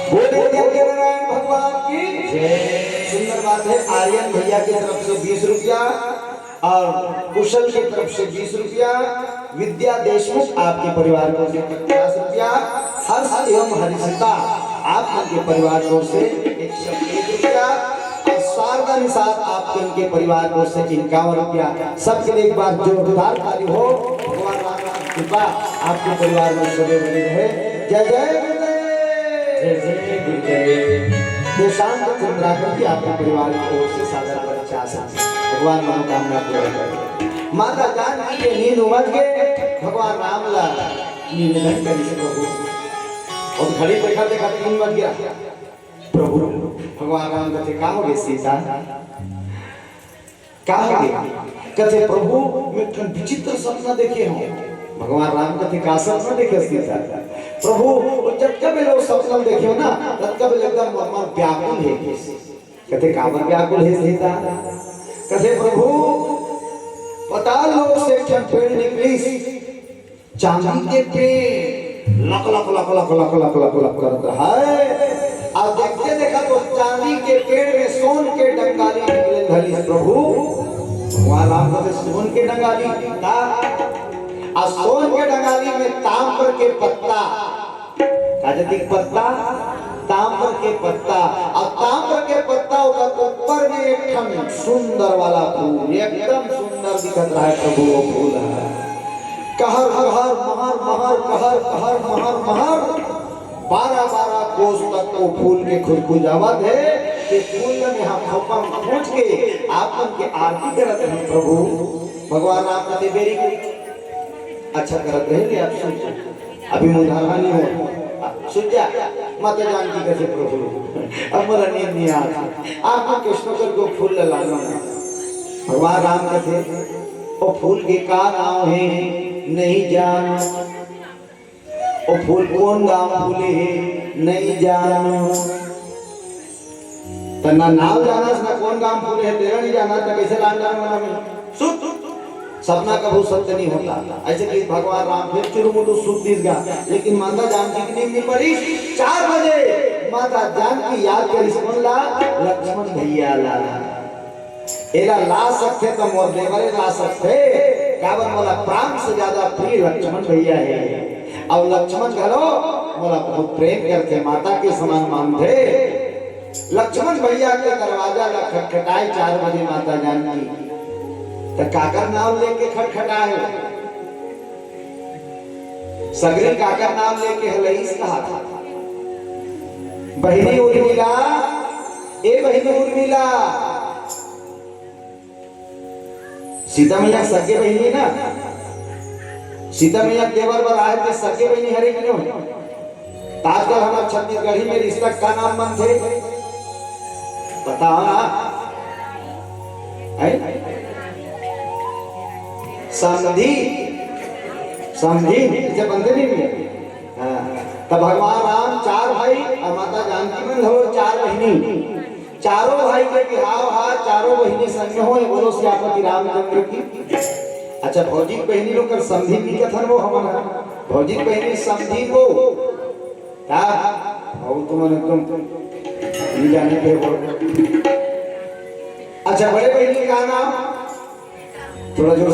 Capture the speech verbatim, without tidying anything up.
बोलिए नारायण भगवान की। सुंदर बात है, आर्यन भैया की तरफ से बीस रुपया और कुशल की तरफ से बीस रुपया, विद्या देशमुख आपके परिवार को से पचास रुपया, हर्ष एवं हर्षिता आप उनके परिवार को से एक सौ एक रुपया और शारदा निषाद आपके उनके परिवार को से इक्यावन रुपया। सबके लिए एक बार जोरदार ताली हो। भगवान राम की कृपा आपके परिवार में सदैव बनी रहे। जय जय गुरुदेव। जय जय गुरुदेव। देशांत चंद्राकर जी आपके परिवार की ओर से सादर पचास, भगवान मनोकामना पूरा करे। माता जानकी के नींद उमज गे, भगवान राम ला निवेदन करिस प्रभु। अउ घड़ी देखा देखा तीन बज गया। प्रभु, भगवान राम कथे, "का हो गे सीता? का हो गे?" कथे, "प्रभु, मैं एक ठन विचित्र सपना देखे हंव।" भगवान राम कथे, "का सपना देखे सीता?" "प्रभु, वो जतका बेर वो सपना देखे हंव ना, ततका बेर एकदम मोर मन व्याकुल हे।" कथे, "काबर व्याकुल हे सीता?" कथे, "प्रभु, पताल लोक से एक ठन पेड़ निकलिस, चांदी के पेड़, लक लक लक लक करत हे। अब देखते देखत वो चांदी के पेड़ में सोन के डंगाली निकले धरिस प्रभु।" भगवान राम कथे, "सोन के डंगाली का?" "आ सोन के डंगाली में ताम्र के पत्ता।" का जतिक पत्ता? ताम्र के पत्ता। अउ ताम्र के पत्ता, ओकर ऊपर में एक ठन सुंदर वाला फूल, एकदम सुंदर दिखत रहे प्रभु, वो फूल हे। कहर कहर महर महर, कहर कहर महर महर, बारह बारह कोस तक वो फूल के खुशबू जावत हे। ये फूल में हम खोपा में खोज के आप मन के आरती करत हन प्रभु। भगवान राम कथे, "Very good।" अच्छा करत रहे ले, आप सुन जा। अभी मुंह धारा नहीं हो। आप सुन जा। माता जानकी कथे, "प्रभु, अब मोला नींद नहीं आत। आप मन कृष्ण कर को फूल ला लाना।" भगवान राम कथे, "ओ फूल के का नाम हे?" "नहीं जान।" "ओ फूल कोन गांव फूले हे?" "नहीं जान।" त ना नाव जानस, ना कोन गांव फूले हे, तेला नहीं जाना, त कैसे लान जाने वाला में? सुत, सपना कभू सत्य नहीं होता। ऐसे कि भगवान राम फिर चुरुमुरु सुत दिस गा, लेकिन माता जानकी के नींद नहीं पड़ी। चार बजे माता जानकी याद करिस कोन ला? लक्ष्मण भैया ला। एला ला सकथे त मोर देवरे ला सकथे, काबर मोला प्राण से ज्यादा प्रिय लक्ष्मण भैया हे। अउ लक्ष्मण घलो मोला बहुत प्रेम करथे, माता के समान मानथे। लक्ष्मण भैया के दरवाजा ला खटखटाए चार बजे माता जानकी, त काकर नाव लेके खटखटाए? सगरी काकर नाव लेके हलईस कहा था। बहिनी उर्मिला, ए बहिनी उर्मिला, सीता मैया सगे बहिनी ना, सीता मैया देवर बर आए थे, सगे बहिनी हरे कि नहीं? त आजकल हमर छत्तीसगढ़ी में रिश्ता का नाम बनथे? बताओ ना। हैं? समधी, समधी, इसे बनते नहीं मिले। हाँ। त भगवान राम चार भाई अउ माता जानकी मन घलो चार बहिनी। चारों भाई के बिहाव हा, चारों बहिनी संग में होय, बोलो सियापति रामचंद्र की। अच्छा, भौजी के बहिनी लोग कर समधी नहीं कथन वो हमन हा। भौजी के बहिनी समधी को का? अउ तुमन एकदम नहीं जाने के बोल। अच्छा, बड़े बहिनी का नाम? थोड़ा जोर